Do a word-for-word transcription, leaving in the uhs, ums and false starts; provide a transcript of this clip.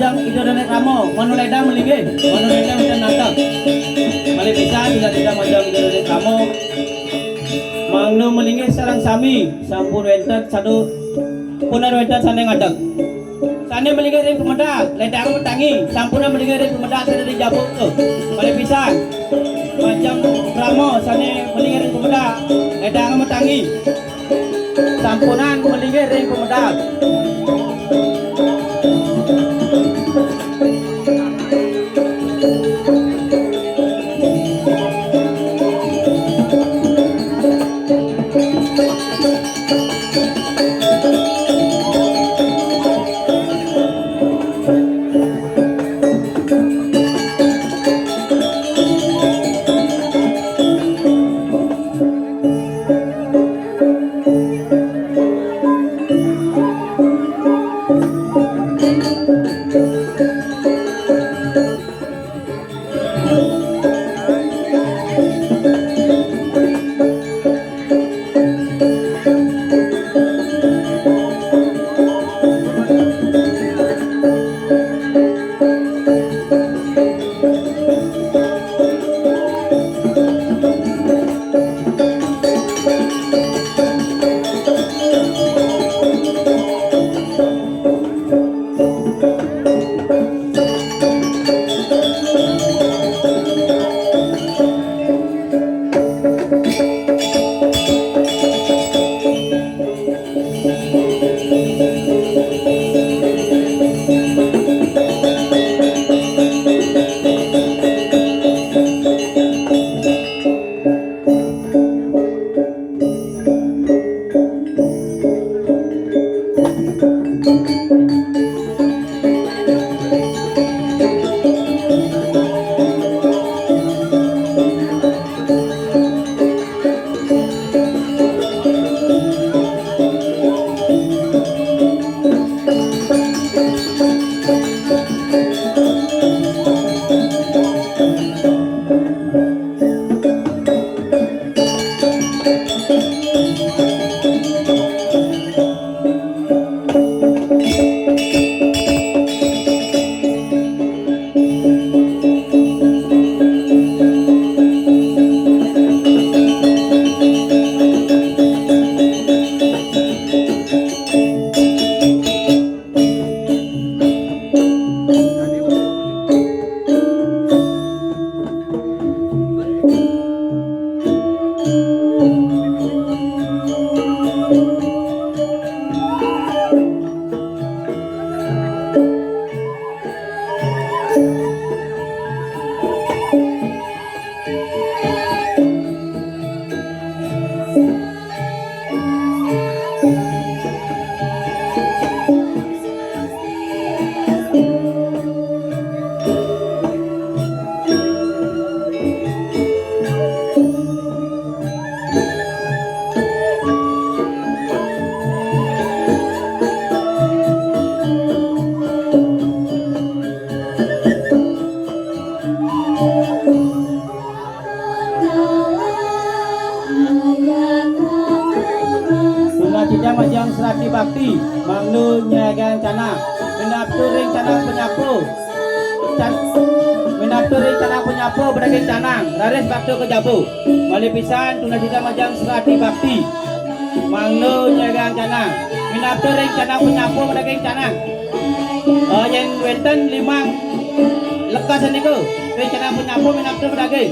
Majeng Ida Dané Krama, mangda lédang malinggih, mangda lédang wénten ngadeg. Malih pisan, Ida Dané Majeng Ida Dané Krama, mangda malinggih sareng sami, sampun wénten sadu, sampun wénten sané ngadeg. Sané malinggih ring pamedal, lédang matangi, sampun malinggih ring pamedal sané ring jaba. Malih pisan, Majeng Krama sané malinggih ring pamedal, lédang matangi. Sampunang malinggih ring pamedal. Tuna cicang majeng serati bakti, mangda nyagang canang. Minabda ring canang panyapa. Can-, minabda ring canang panyapa, madaging canang. Raris bakta ka jaba. Malih pisan, tuna cicang majeng serati bakti, mangda nyagang canang. Minabda ring canang panyapa, madaging canang. Eh, yén wénten limang lekasa nika, ring canang panyapa, minabda madaging.